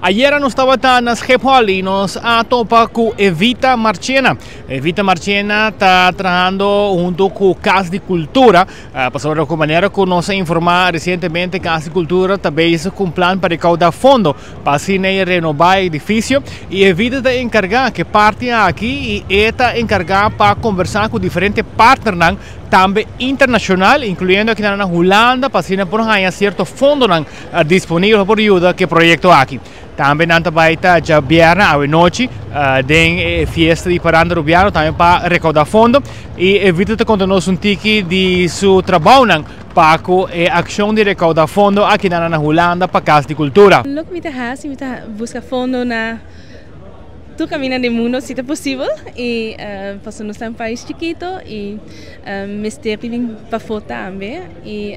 Ayera nos tabata na Schiphol y nos a topa cu Evita Marchena. Evita Marchena ta trahando hunto cu Cas di Cultura. Pasobra cu manera cu nos a informa recientemente, Cas di Cultura ta bezig cu un plan pa recauda fondo pa asina e renoba e edificio. Y Evita ta encarga cu e parti aki y e ta encarga pa conversa cu diferente partnernan, tambe internacional, incluyendo aki na Hulanda, pa asina por haya cierto fondonan disponibel pa yuda cu e proyecto aki. Tambe nan tambe ta diabierna anochi den fiesta di Paranda Rubiano, tambe pa recauda fondo. Y Evita ta conta nos un tiki di su trabou pa e accion di recauda fondo aki na Hulanda pa Cas di Cultura. Loke mi ta hasi, mi ta busca fondo na tur caminda di mundo, si ta posibel. Y pasobra nos ta un pais chikito y mester bin pafo tambe. Y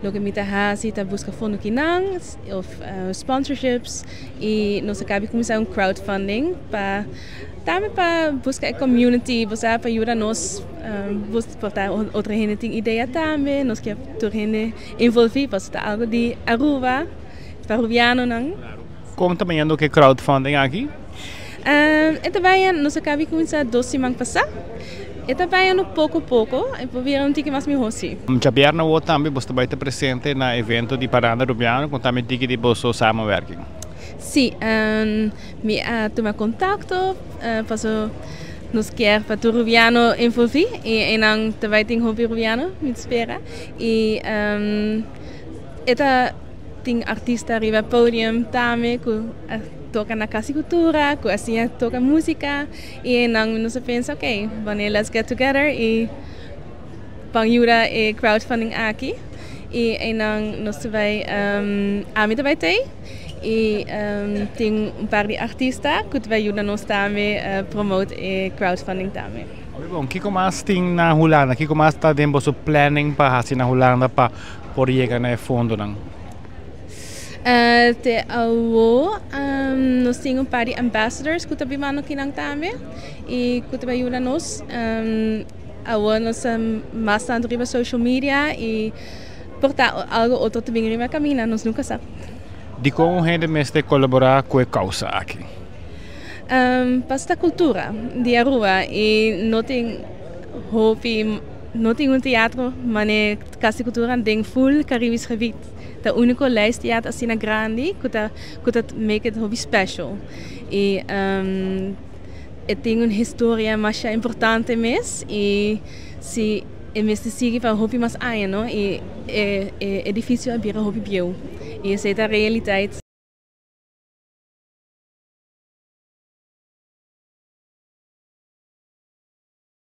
loke mi ta hasi ta busca fondo akinan of sponsorships y nos a caba di cuminsa un crowdfunding pa tambe pa busca e community, pa pa yuda nos, pa otro hende tin idea tambe. Nos kier tur hende envolvi, pa ta algo di Aruba, pa Rubiano nan. Con ta bayendo cu e crowdfunding aki? E tambe nos a caba di cuminsa 2 siman pasa. E ta bayendo poco poco, y por bira un tiki mas miho, si. Diabierna tambe bo ta bay ta presente na evento di Paranda Rubiano, cu tambe tiki di boso samenwerking. Si, mi a tuma contacto, paso nos kier pa tur Rubiano envolvi y nan tambe tin hopi Rubiano, mi ta spera. Y e ta tin artista riba podium tambe cu toca na Cas di Cultura, cu asina toca musica y nan nos a pensa, ok, bueno, let's get together y pa yuda e crowdfunding aki. Y nan nos tambe ami tambe tin y tin un par di artista cu ta yuda nos tambe promote e crowdfunding tambe. Bon, kico mas tin na Hulanda? Kico mas ta den boso planning pa hasi na Hulanda pa por yega na fondo nan? Te awo, nos tin un par di ambassadors cu ta bin akinan tambe y cu ta yuda nos. Awo nos mas tanto riba social media y por ta algo otro ta bin riba caminda, nos nunca sa. Di con hende mester colabora cu e causa aki? Pa e cultura di Aruba y no tin hopi, no tin un teatro, mas Cas di Cultura den full Caribisch gebied. E unico lijsttheater asina grandi cu ta make it hopi special. Y e tin un historia mas importante mes y si e mester sigui pa hopi mas aña, no? Y e edificio a bira hopi bieu. Y esey ta e realidad.